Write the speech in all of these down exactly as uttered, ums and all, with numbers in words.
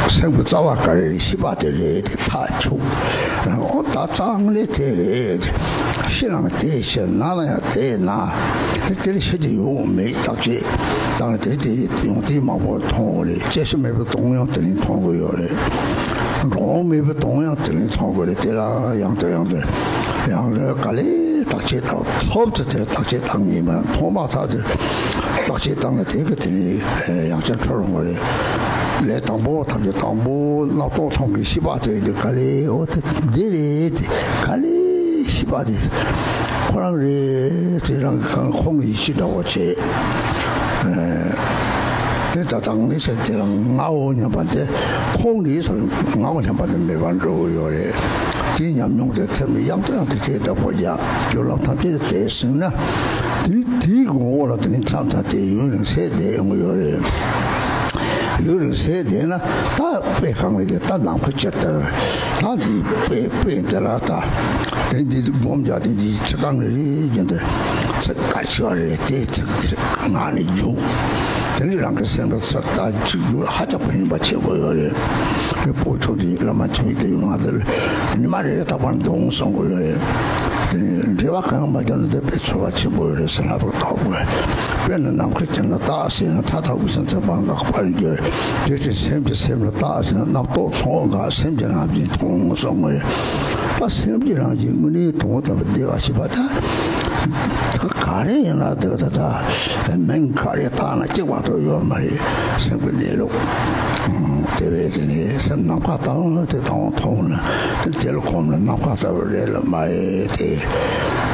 སེམས་ཀྱི་རྩ་བ་ག་རེ་རེད། ཤེས་པ་དེ་རེད། དེ་ཐག་ཆོད། ཨོ་ད་རྩ་བ་ལས་དེ་རེད། ཤི་ལ་དེ་ཤི། ན་ལ་ཡང་དེ་ན། དེ་དེ་ལས་ཤི་དེ་ཡོང་མེད་བརྟག་དཔྱད་བཏང་ན་དེ་དེ་ཡོང་དེ་མང་པོ་མཐོང་གི་རེད། སྐྱེ་ཤི་མེད་པའི་དོན་ཡང་དེ་ནས་མཐོང་གི་ཡོད་རེད། འགྲོ་འོང་མེད་པའི་དོན་ཡང་དེ་ནས་མཐོང་གི་རེད། དེ་ལ་ཡང་དེ་ཡང་དེ་ཡང་ལོས་ག་ལས་བརྟག་དཔྱད་བཏང་། ཐོབ་ཐུབ་དེར་བརྟག་དཔྱད་བཏང་ངེས་མ་མཐོང་མ་ཐག་དེ་བརྟག་དཔྱད་བཏང་ན་དེ་གི་དེ་ནས་ཡང་བསྐྱར་འཕྲོ་རུང་བ་རེད། ལས་དང་པོ་ཐམས་ཅད་དང་པོ་རྣམ་རྟོག་ཚང་གི་ཤེས་པ་དེ་འདི་ག་ལས། འོ་དེ་འདི་རེད། དེ་ག་ལས་ཤེས་པ་དེ་ཁོ་རང་རེད། དེ་རང་གི་གང་ཁོང་གི་ཡིད་ཆེས་འདྲ་བོ་བྱེད། དེ་ད་དང་ནི་ཟེར་དེ་རང་ངའོ་སྙམ་པ་དེ་ཁོང་རེད་ཟེར་ངའོ་སྙམ་པ་དེ་མེད་པར་འགྲོ་གི་ཡོད་རེད། དེའི་ཉམས་མྱོང་དེ་ཐེབས་ནས་ཡང་དང་ཡང་དུ་དེ་ལྟ་བུ་ཡ་རྒྱུ་ལམ་ཐམས་ཅད་དེ་ཟིན་ན། དེ་དེའི་ངོ་བོ་ལ་དེ་ནི་མཚམས་མཚམས་དེ་ཡུན་རིང་སེ་བསྡད་ཡོང་གི་ཡོད་རེད། ཡུན་རིང་སེ་བསྡད་ན་ད་དཔེ་གང་རེད། ད་ནམ་མཁའ་ཇི་ལྟར། ད་འདི་དཔེ་དཔེ་འདི་ལ་ད་དེ་འདི་སྒོམ་རྒྱག་དེ་འདི་ཚིག་གང་རེད་རེད་ཀྱི་འདི་ཚིག་ག་ཆེ་བ་རེད། དེ་ཚིག་དེ་ངག་ནས་རྒྱུག་དེ་ནི་རང་གི་སེམས་ལ་ཚིག་ད་ཚིག་རྒྱུག་ཧ་ཅང་ཕན་པ་ཆེན་པོ་ཡོད་རེད། དེ་སྤོ་ཆོག་དེ་བླ་མ་ཆེན་པོའི་དེ་ཡོད་ང་དེ་ཉི་མ་རེ་རེ་ད་བར་འདོང་སོང་གི་ཡོད་རེད། དེ་ནི་འབྲེལ་བ་གང་མ་བྱུང་ན་དེ་དཔེ་ཚོར་བ་ཆེན་པོ་ཡོད་རེད་ཟེར་ལབ་རོགས་ཐོག་དགོས། དཔེར་ན་ནམ་མཁའ་དཀྱིལ་ན་སྟག་ཟིན་ན་མཐའ་དག་པའི་སེམས་ཚེ་བང་ག་པར་འགྱུར། དེ་ཚེ་སེམས་ཀྱི་སེམས་ལ་སྟག་ཟིན་ན་རྣམ་རྟོག་ཚོགས་འགའ་སེམས་ཀྱི་རང་བཞིན་མཐོང་སོང་ངོ་། ད་སེམས་ཀྱི་རང་བཞིན་དངོས་གནས་དོན་དམ་པར་བདེ་བ་ཞེས་པ་ད་ག་རེ་ཡིན་ན་དེ་ད་ད་མིང་ག་རེ་བཏགས་ན་སྐྱེ་བ་དོ་ཡོད་མ་རེད། སེམས་ཀྱི་གནས་ལུགས་དེ་བས་དེ་ནས་སེམས་ནམ་མཁའ་ལྟ་བུ་དེ་དང་མཐོང་ན་དེ་དེ་ལ་གོམས་ན་ནམ་མཁའ་ལྟ་བུ་རེད་ལ་མ་རེད། དེ་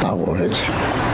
ལྟ་བུ་རེད།